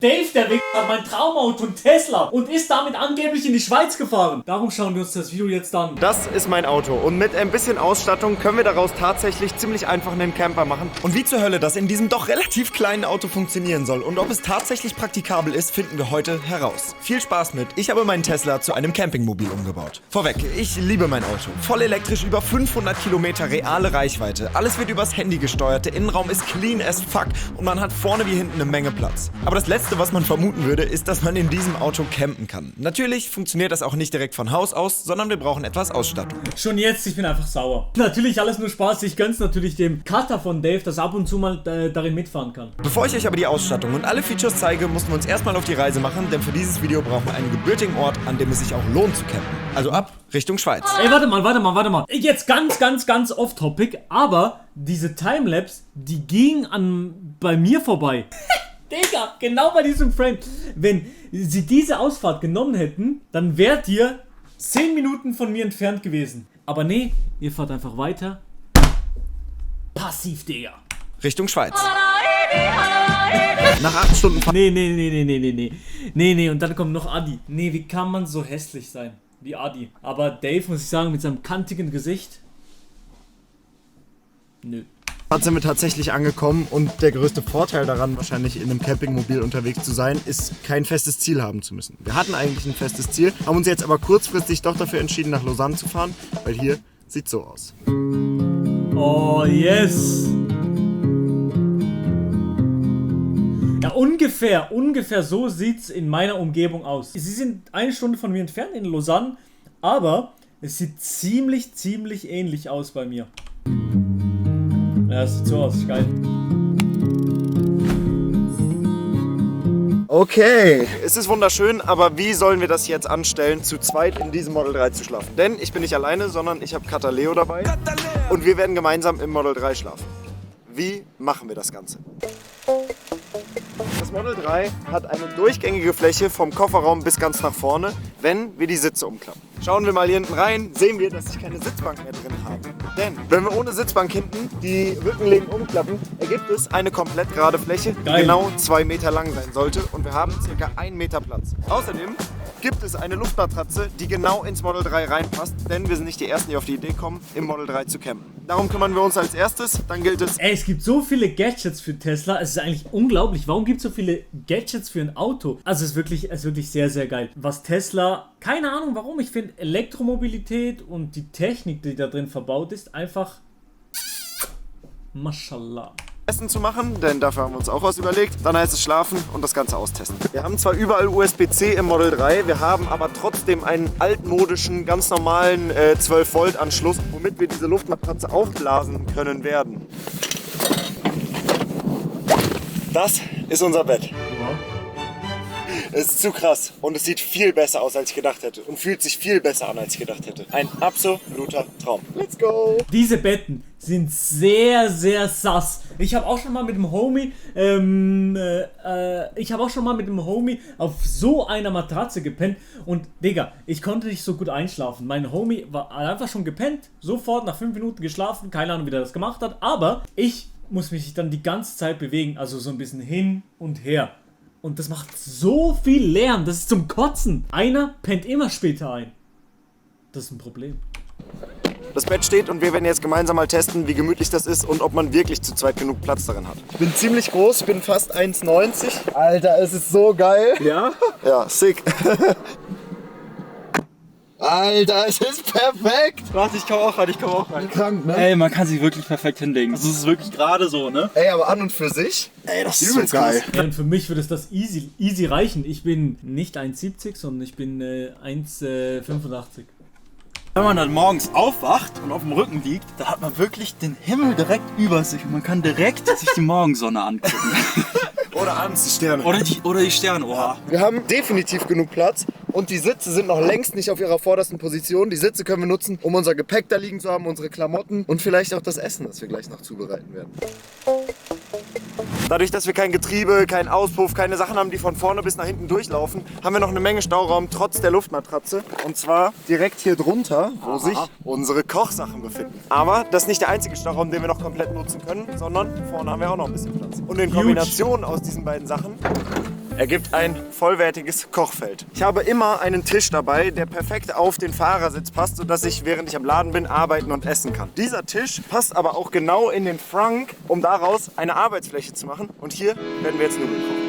Dave, der Wichser, hat mein Traumauto, ein Tesla, und ist damit angeblich in die Schweiz gefahren. Darum schauen wir uns das Video jetzt an. Das ist mein Auto und mit ein bisschen Ausstattung können wir daraus tatsächlich ziemlich einfach einen Camper machen. Und wie zur Hölle das in diesem doch relativ kleinen Auto funktionieren soll und ob es tatsächlich praktikabel ist, finden wir heute heraus. Viel Spaß mit. Ich habe meinen Tesla zu einem Campingmobil umgebaut. Vorweg, ich liebe mein Auto. Voll elektrisch, über 500 Kilometer reale Reichweite. Alles wird übers Handy gesteuert, der Innenraum ist clean as fuck und man hat vorne wie hinten eine Menge Platz. Aber das Letzte, was man vermuten würde, ist, dass man in diesem Auto campen kann. Natürlich funktioniert das auch nicht direkt von Haus aus, sondern wir brauchen etwas Ausstattung. Schon jetzt, ich bin einfach sauer. Natürlich alles nur Spaß, ich gönn's natürlich dem Cutter von Dave, dass ab und zu mal darin mitfahren kann. Bevor ich euch aber die Ausstattung und alle Features zeige, mussten wir uns erstmal auf die Reise machen, denn für dieses Video brauchen wir einen gebürtigen Ort, an dem es sich auch lohnt zu campen. Also ab Richtung Schweiz. Ey, warte mal. Jetzt ganz off-topic, aber diese Timelapse, die ging bei mir vorbei. Digga, genau bei diesem Frame. Wenn sie diese Ausfahrt genommen hätten, dann wärt ihr 10 Minuten von mir entfernt gewesen. Aber nee, ihr fahrt einfach weiter. Passiv, Digga. Richtung Schweiz. Nach 8 Stunden Fahrt. Nee, und dann kommt noch Adi. Nee, wie kann man so hässlich sein wie Adi? Aber Dave, muss ich sagen, mit seinem kantigen Gesicht. Nö. Sind wir tatsächlich angekommen und der größte Vorteil daran, wahrscheinlich in einem Campingmobil unterwegs zu sein, ist kein festes Ziel haben zu müssen. Wir hatten eigentlich ein festes Ziel, haben uns jetzt aber kurzfristig doch dafür entschieden, nach Lausanne zu fahren, weil hier sieht so aus. Oh yes! Ja, ungefähr so sieht's in meiner Umgebung aus. Sie sind 1 Stunde von mir entfernt in Lausanne, aber es sieht ziemlich ähnlich aus bei mir. Ja, das sieht so aus, geil. Okay, es ist wunderschön, aber wie sollen wir das jetzt anstellen, zu zweit in diesem Model 3 zu schlafen? Denn ich bin nicht alleine, sondern ich habe Cutter Leo dabei und wir werden gemeinsam im Model 3 schlafen. Wie machen wir das Ganze? Das Model 3 hat eine durchgängige Fläche vom Kofferraum bis ganz nach vorne, wenn wir die Sitze umklappen. Schauen wir mal hier hinten rein, sehen wir, dass ich keine Sitzbank mehr drin habe. Denn wenn wir ohne Sitzbank hinten die Rückenlehnen umklappen, ergibt es eine komplett gerade Fläche, die genau 2 Meter lang sein sollte und wir haben ca. 1 Meter Platz. Außerdem gibt es eine Luftmatratze, die genau ins Model 3 reinpasst, denn wir sind nicht die Ersten, die auf die Idee kommen, im Model 3 zu campen. Darum kümmern wir uns als erstes, dann gilt es... Ey, es gibt so viele Gadgets für Tesla, es ist eigentlich unglaublich. Warum gibt es so viele Gadgets für ein Auto? Also es ist wirklich sehr geil. Was Tesla, keine Ahnung warum, ich finde Elektromobilität und die Technik, die da drin verbaut ist, einfach Mashallah. Essen zu machen, denn dafür haben wir uns auch was überlegt. Dann heißt es schlafen und das Ganze austesten. Wir haben zwar überall USB-C im Model 3, wir haben aber trotzdem einen altmodischen, ganz normalen 12 Volt Anschluss, womit wir diese Luftmatratze aufblasen können werden. Das ist unser Bett. Es ist zu krass und es sieht viel besser aus, als ich gedacht hätte und fühlt sich viel besser an, als ich gedacht hätte. Ein absoluter Traum. Let's go! Diese Betten sind sehr sass. Ich habe auch schon mal mit dem Homie auf so einer Matratze gepennt und Digga, ich konnte nicht so gut einschlafen. Mein Homie war einfach schon gepennt, sofort nach 5 Minuten geschlafen, keine Ahnung, wie der das gemacht hat, aber ich muss mich dann die ganze Zeit bewegen, also so ein bisschen hin und her. Und das macht so viel Lärm, das ist zum Kotzen. Einer pennt immer später ein. Das ist ein Problem. Das Bett steht und wir werden jetzt gemeinsam mal testen, wie gemütlich das ist und ob man wirklich zu zweit genug Platz darin hat. Ich bin ziemlich groß, ich bin fast 1,90. Alter, es ist so geil. Ja? Ja, sick. Alter, es ist perfekt! Warte, ich komm auch rein. Krank, ne? Ey, man kann sich wirklich perfekt hinlegen. Also es ist wirklich gerade so, ne? Ey, aber an und für sich, ey, das ist so geil. Ja, und für mich würde es das easy reichen. Ich bin nicht 1,70, sondern ich bin 1,85. Wenn man dann morgens aufwacht und auf dem Rücken liegt, da hat man wirklich den Himmel direkt über sich und man kann direkt sich die Morgensonne angucken. Oder abends die Sterne. Oder die Sterne, oha. Wir haben definitiv genug Platz und die Sitze sind noch längst nicht auf ihrer vordersten Position. Die Sitze können wir nutzen, um unser Gepäck da liegen zu haben, unsere Klamotten und vielleicht auch das Essen, das wir gleich noch zubereiten werden. Dadurch, dass wir kein Getriebe, keinen Auspuff, keine Sachen haben, die von vorne bis nach hinten durchlaufen, haben wir noch eine Menge Stauraum trotz der Luftmatratze. Und zwar direkt hier drunter, wo sich unsere Kochsachen befinden. Aber das ist nicht der einzige Stauraum, den wir noch komplett nutzen können, sondern vorne haben wir auch noch ein bisschen Platz. Und in Kombination aus diesen beiden Sachen ergibt ein vollwertiges Kochfeld. Ich habe immer einen Tisch dabei, der perfekt auf den Fahrersitz passt, sodass ich, während ich am Laden bin, arbeiten und essen kann. Dieser Tisch passt aber auch genau in den Frunk, um daraus eine Arbeitsfläche zu machen. Und hier werden wir jetzt Nudeln kochen.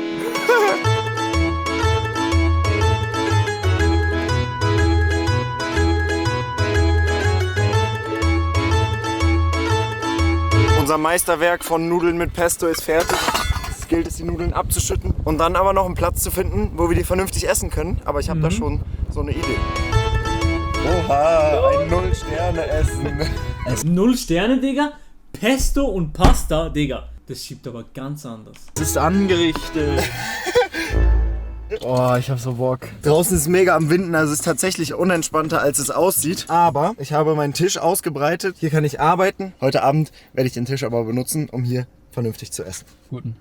Unser Meisterwerk von Nudeln mit Pesto ist fertig. Es gilt es, die Nudeln abzuschütten und dann aber noch einen Platz zu finden, wo wir die vernünftig essen können. Aber ich habe da schon so eine Idee. Oha, ein 0-Sterne-Essen. 0 Sterne, Digga. Pesto und Pasta, Digga. Das schiebt aber ganz anders. Das ist angerichtet. Oh, ich hab so Bock. Draußen ist es mega am Winden, also es ist tatsächlich unentspannter, als es aussieht. Aber ich habe meinen Tisch ausgebreitet. Hier kann ich arbeiten. Heute Abend werde ich den Tisch aber benutzen, um hier vernünftig zu essen. Guten.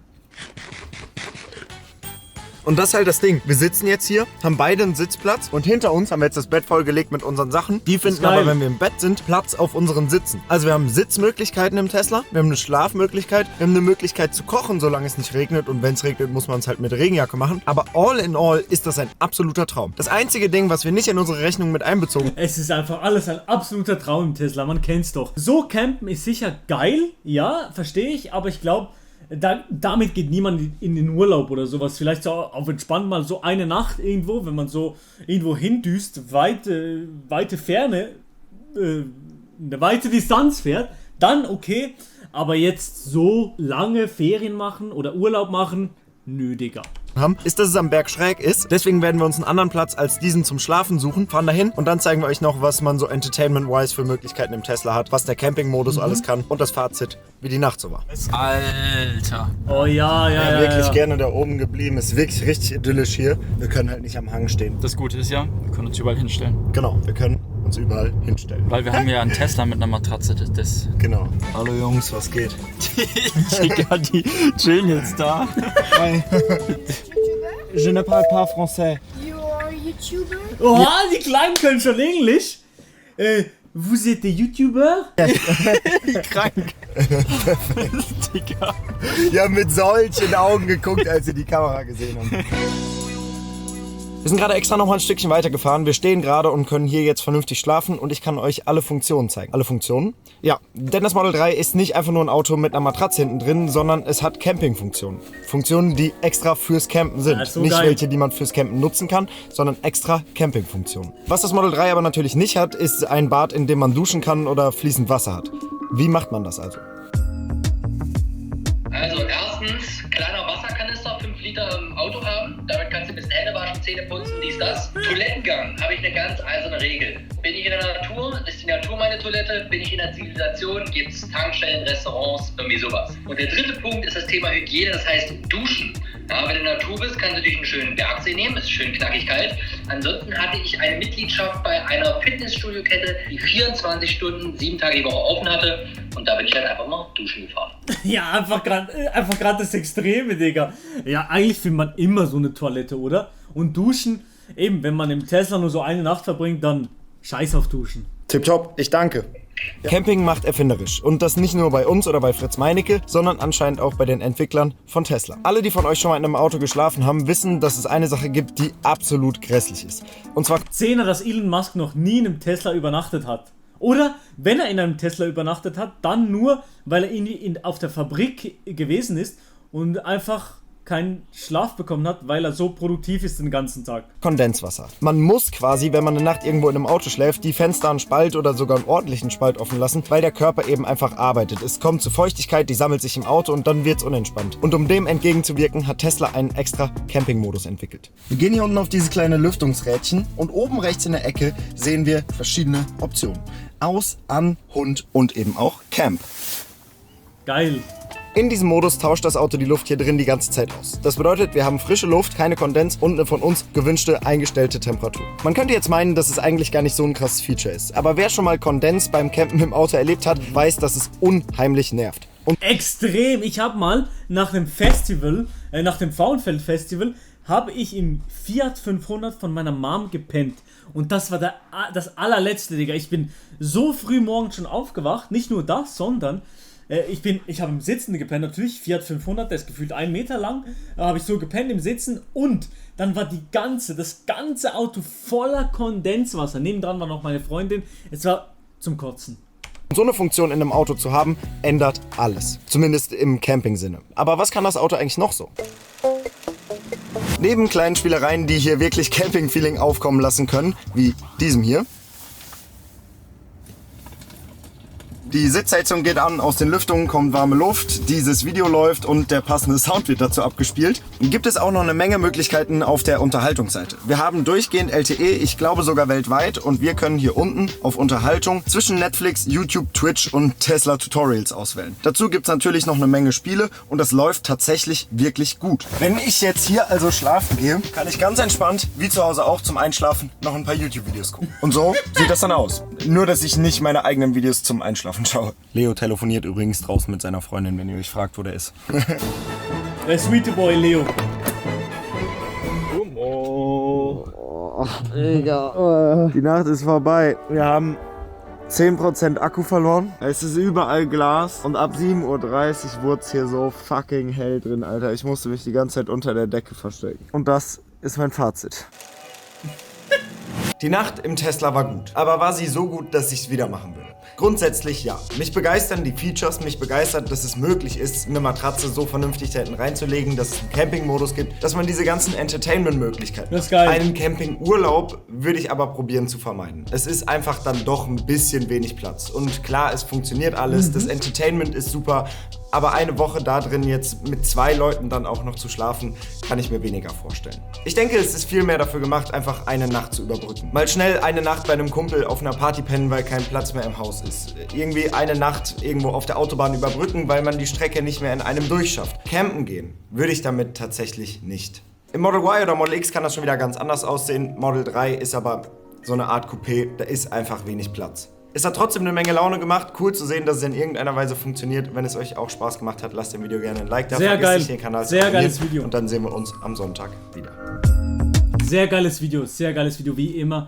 Und das ist halt das Ding. Wir sitzen jetzt hier, haben beide einen Sitzplatz und hinter uns haben wir jetzt das Bett vollgelegt mit unseren Sachen. Die finden aber, wenn wir im Bett sind, Platz auf unseren Sitzen. Also wir haben Sitzmöglichkeiten im Tesla, wir haben eine Schlafmöglichkeit, wir haben eine Möglichkeit zu kochen, solange es nicht regnet. Und wenn es regnet, muss man es halt mit Regenjacke machen. Aber all in all ist das ein absoluter Traum. Das einzige Ding, was wir nicht in unsere Rechnung mit einbezogen haben. Es ist einfach alles ein absoluter Traum im Tesla, man kennt's doch. So campen ist sicher geil, ja, verstehe ich, aber ich glaube, damit geht niemand in den Urlaub oder sowas. Vielleicht so auf entspannt mal so eine Nacht irgendwo, wenn man so irgendwo hindüst, weite Ferne, eine weite Distanz fährt, dann okay. Aber jetzt so lange Ferien machen oder Urlaub machen, nö, Digga. Ist, dass es am Berg schräg ist. Deswegen werden wir uns einen anderen Platz als diesen zum Schlafen suchen, fahren dahin und dann zeigen wir euch noch, was man so entertainment-wise für Möglichkeiten im Tesla hat, was der Camping-Modus alles kann und das Fazit, wie die Nacht so war. Alter. Oh ja. Wirklich gerne da oben geblieben. Ist wirklich richtig idyllisch hier. Wir können halt nicht am Hang stehen. Das Gute ist ja, wir können uns überall hinstellen. Genau, wir können uns überall hinstellen. Weil wir haben ja einen Tesla mit einer Matratze. Das Genau. Hallo Jungs, was geht? Digga, die chillen jetzt da. Hi. Je ne parle pas français. You are a YouTuber? Oha, die Kleinen können schon Englisch. Vous êtes YouTuber? Krank. Digga. Die haben mit solchen Augen geguckt, als sie die Kamera gesehen haben. Wir sind gerade extra noch mal ein Stückchen weiter gefahren. Wir stehen gerade und können hier jetzt vernünftig schlafen und ich kann euch alle Funktionen zeigen. Alle Funktionen? Ja, denn das Model 3 ist nicht einfach nur ein Auto mit einer Matratze hinten drin, sondern es hat Campingfunktionen. Funktionen, die extra fürs Campen sind. Ja, so nicht geil. welche, die man fürs Campen nutzen kann, sondern extra Campingfunktionen. Was das Model 3 aber natürlich nicht hat, ist ein Bad, in dem man duschen kann oder fließend Wasser hat. Wie macht man das also? Also erstens, kleiner Wasserkanister, 5 Liter im Auto haben. Damit kannst du ein bisschen Hände waschen, Zähne putzen, dies, das. Toilettengang habe ich eine ganz eiserne Regel. Bin ich in der Natur, ist die Natur meine Toilette. Bin ich in der Zivilisation, gibt es Tankstellen, Restaurants, irgendwie sowas. Und der dritte Punkt ist das Thema Hygiene, das heißt Duschen. Ja, wenn du in der Natur bist, kannst du dich einen schönen Bergsee nehmen, ist schön knackig kalt. Ansonsten hatte ich eine Mitgliedschaft bei einer Fitnessstudio-Kette, die 24 Stunden, 7 Tage die Woche offen hatte. Und da bin ich halt einfach mal duschen gefahren. Ja, einfach gerade das Extreme, Digga. Ja, eigentlich will man immer so eine Toilette, oder? Und duschen, eben, wenn man im Tesla nur so eine Nacht verbringt, dann scheiß auf Duschen. Tipptopp, ich danke. Camping macht erfinderisch und das nicht nur bei uns oder bei Fritz Meinecke, sondern anscheinend auch bei den Entwicklern von Tesla. Alle, die von euch schon mal in einem Auto geschlafen haben, wissen, dass es eine Sache gibt, die absolut grässlich ist. Und zwar Zehner, dass Elon Musk noch nie in einem Tesla übernachtet hat. Oder, wenn er in einem Tesla übernachtet hat, dann nur, weil er auf der Fabrik gewesen ist und einfach keinen Schlaf bekommen hat, weil er so produktiv ist den ganzen Tag. Kondenswasser. Man muss quasi, wenn man eine Nacht irgendwo in einem Auto schläft, die Fenster einen Spalt oder sogar einen ordentlichen Spalt offen lassen, weil der Körper eben einfach arbeitet. Es kommt zu Feuchtigkeit, die sammelt sich im Auto und dann wird's unentspannt. Und um dem entgegenzuwirken, hat Tesla einen extra Campingmodus entwickelt. Wir gehen hier unten auf dieses kleine Lüftungsrädchen und oben rechts in der Ecke sehen wir verschiedene Optionen. Aus, an, Hund und eben auch Camp. Geil. In diesem Modus tauscht das Auto die Luft hier drin die ganze Zeit aus. Das bedeutet, wir haben frische Luft, keine Kondens und eine von uns gewünschte eingestellte Temperatur. Man könnte jetzt meinen, dass es eigentlich gar nicht so ein krasses Feature ist. Aber wer schon mal Kondens beim Campen im Auto erlebt hat, weiß, dass es unheimlich nervt. Und Extrem. Ich habe mal nach dem Festival, nach dem Frauenfeld-Festival, habe ich im Fiat 500 von meiner Mom gepennt. Und das war das allerletzte, Digga. Ich bin so früh morgens schon aufgewacht. Nicht nur das, sondern Ich habe im Sitzen gepennt, natürlich, Fiat 500, der ist gefühlt 1 Meter lang, da habe ich so gepennt im Sitzen und dann war das ganze Auto voller Kondenswasser. Nebendran war noch meine Freundin, es war zum Kotzen. So eine Funktion in einem Auto zu haben, ändert alles. Zumindest im Camping-Sinne. Aber was kann das Auto eigentlich noch so? Neben kleinen Spielereien, die hier wirklich Camping-Feeling aufkommen lassen können, wie diesem hier. Die Sitzheizung geht an, aus den Lüftungen kommt warme Luft, dieses Video läuft und der passende Sound wird dazu abgespielt. Gibt es auch noch eine Menge Möglichkeiten auf der Unterhaltungsseite. Wir haben durchgehend LTE, ich glaube sogar weltweit, und wir können hier unten auf Unterhaltung zwischen Netflix, YouTube, Twitch und Tesla Tutorials auswählen. Dazu gibt es natürlich noch eine Menge Spiele und das läuft tatsächlich wirklich gut. Wenn ich jetzt hier also schlafen gehe, kann ich ganz entspannt, wie zu Hause auch zum Einschlafen, noch ein paar YouTube-Videos gucken. Und so sieht das dann aus. Nur, dass ich nicht meine eigenen Videos zum Einschlafen schaue. Leo telefoniert übrigens draußen mit seiner Freundin, wenn ihr euch fragt, wo der ist. Der sweet Boy Leo. Die Nacht ist vorbei. Wir haben 10% Akku verloren. Es ist überall Glas und ab 7:30 Uhr wurde es hier so fucking hell drin, Alter. Ich musste mich die ganze Zeit unter der Decke verstecken. Und das ist mein Fazit. Die Nacht im Tesla war gut, aber war sie so gut, dass ich es wieder machen würde? Grundsätzlich ja. Mich begeistern die Features, mich begeistert, dass es möglich ist, eine Matratze so vernünftig da hinten reinzulegen, dass es einen Campingmodus gibt, dass man diese ganzen Entertainment-Möglichkeiten Das ist geil. Einen Campingurlaub würde ich aber probieren zu vermeiden. Es ist einfach dann doch ein bisschen wenig Platz. Und klar, es funktioniert alles, das Entertainment ist super, aber eine Woche da drin jetzt mit 2 Leuten dann auch noch zu schlafen, kann ich mir weniger vorstellen. Ich denke, es ist viel mehr dafür gemacht, einfach eine Nacht zu überbrücken. Mal schnell eine Nacht bei einem Kumpel auf einer Party pennen, weil kein Platz mehr im Haus ist. Irgendwie eine Nacht irgendwo auf der Autobahn überbrücken, weil man die Strecke nicht mehr in einem durchschafft. Campen gehen würde ich damit tatsächlich nicht. Im Model Y oder Model X kann das schon wieder ganz anders aussehen. Model 3 ist aber so eine Art Coupé, da ist einfach wenig Platz. Es hat trotzdem eine Menge Laune gemacht. Cool zu sehen, dass es in irgendeiner Weise funktioniert. Wenn es euch auch Spaß gemacht hat, lasst dem Video gerne ein Like da. Sehr geil. Nicht, den Kanal zu Sehr abonnieren. geiles Video. Und dann sehen wir uns am Sonntag wieder. Sehr geiles Video, wie immer.